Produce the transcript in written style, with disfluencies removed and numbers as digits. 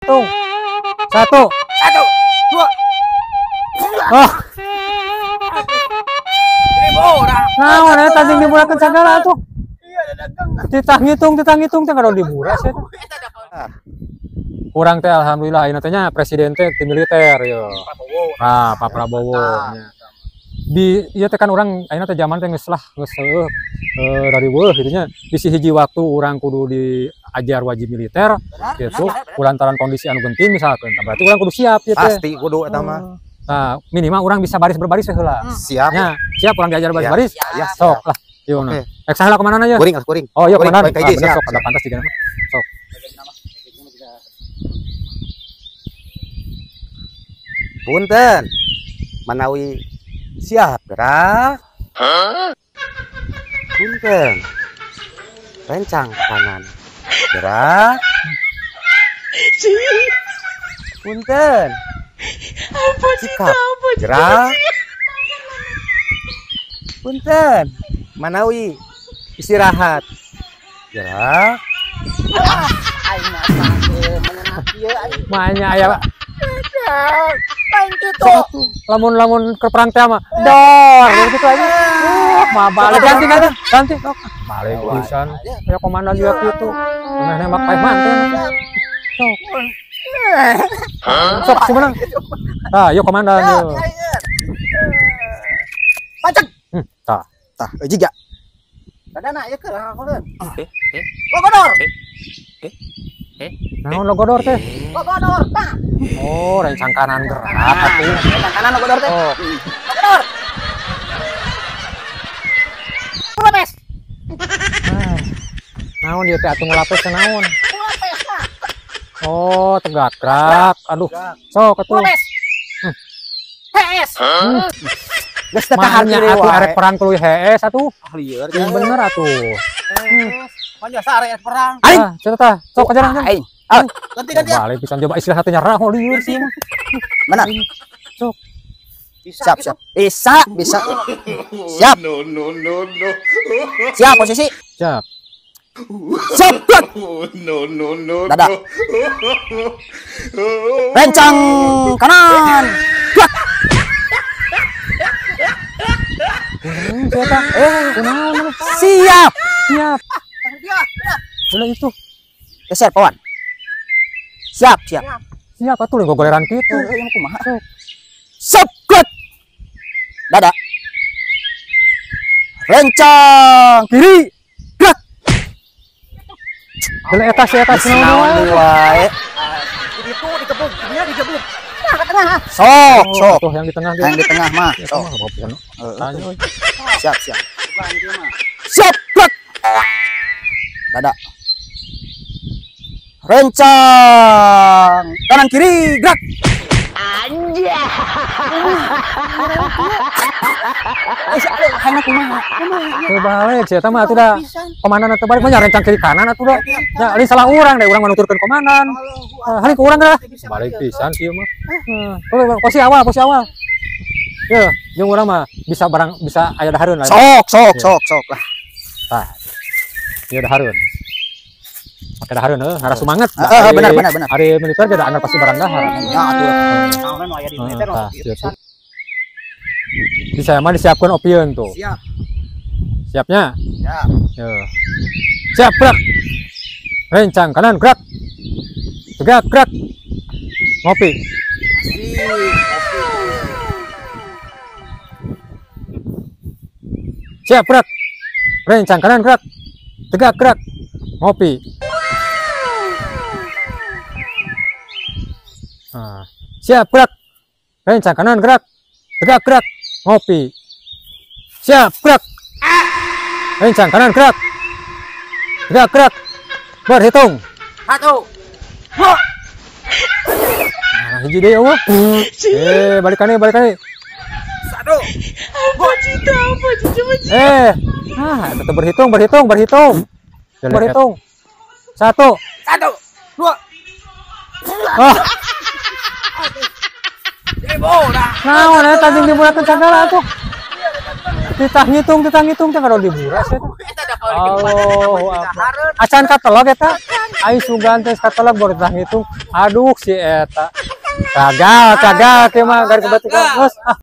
Tung. 1. 1, 2. Oh. Naon eta jeung diburakeun sagala atuh. Titah ngitung teh kada dibura sia. Urang teh alhamdulillah ayeuna teh nya presiden teh ti militer yo. Nah, Pak Prabowo nya. Di ieu teh kan urang ayeuna teh zaman teh geus lah geus heueuh dari weuh kitu nya. Bisi hiji waktu urang kudu diajar wajib militer gitu kulantaran kondisi anu genting misalkan. Berarti urang kudu siap ieu teh. Pasti kudu eta mah. Nah, minimal urang bisa baris berbaris heula. Siap. Nya, siap urang diajar baris-baris. Ya, sok lah. Yo nah. Rek saha kemana aja? Kuring, kuring. Oh, iya kemana? Ah, bener, sok ada pantas juga. Sok. Punten. Manawi siap gerak. Punten. Rencang kanan. Gerak. Punten. Sikap gerak. Punten. Manawi istirahat. Gerak. Manya aya kitu. Lamun-lamun ke perang teh mah dor gitu aja. Mah balik ganti. Balik pisan. Aya komandan juga kitu. Meh nembak paeh manten. Sok. Sok sebenang. Tah, yuk komandan yuk. Pacek. Tah. Tah, euy jiga. Badana ieu keur ngakoleun. Logodor. Naon logodor teh? Logodor tah. Oh, rencang kanan gerak atuh. Rencang kanan logodor teh. Logodor. Lapes. Naon ieu teh atuh ngelapes teh naon? Oh, tegak gerak. Aduh. Sok atuh. Lapes. HS. Geus teh tahan atuh arek perang tuluy HS atuh. Ah lieur. Bener atuh. Pan biasa arek perang. Aing, cenah tah. Sok ajaran. Aing. Ganti. Balik pisan coba istilah teh nyerah oh lieur sih. Mana? Sok. Siap, siap. Bisa, bisa. Siap. No, no, no, no. Siap posisi. Siap. Siap. No, no, no. Dadah. Rencang kanan. Siap. Siap. Boleh itu. Geser pawan. Siap, siap. Siap atuh leuh gogoleran kitu. Yang kumaha? Siap, gerak. Dada. Rencang kiri. Gerak. Boleh eta si eta naon wae. Itu digebuk, dinya digebuk. Sok, sok. Tuh yang di tengah. Yang di tengah mah. Sok. Siap, siap. Siap, gerak. Dada. Rencang kanan kiri gerak. Anjay. Terbalik sih eta mah atuh da. Komandan atuh balik mah rencang kiri kanan atuh da. Ya lain salah urang deh urang manuturkeun komandan. Haling ke urang dah. Balik pisan kieu mah. Heeh. Posisi awal, posisi awal. Ye, jeung urang mah bisa barang bisa aya dahareun lah. Sok, sok, sok, sok lah. Tah. Ieu dahareun. Pakai dahareun heuh, ngaras semangat. Heeh, benar, benar, benar. Hari militer ge da anu pasti barang dahar. Ya atuh. Naonan aya di militer. Di saya mah disiapkan opieun tuh. Siap. Siapnya? Siap. Yo. Siap gerak. Rencang kanan gerak. Tegak gerak. Ngopi. Siap gerak. Rencang kanan gerak. Tegak gerak. Ngopi. Nah, siap gerak. Rencang kanan gerak. Tegak gerak. Ngopi. Siap gerak. Rencang kanan gerak. Tegak gerak. Berhitung. 1, 2. Nah, hiji deui eueuh. Balik kane, balik kane. 1. 2. Ah, tetap berhitung, berhitung, berhitung. Berhitung. 1. 1, 2. Ah. Naon eta jeung diburakeun sagala atuh. Titah ngitung teh kada dibura sia. Allahu akbar. Acan katelog eta. Ai sugan teh kateleg baru tah ngitung. Aduh, si eta. Gagal, gagal kieu mah garis kebetulan. Geus ah.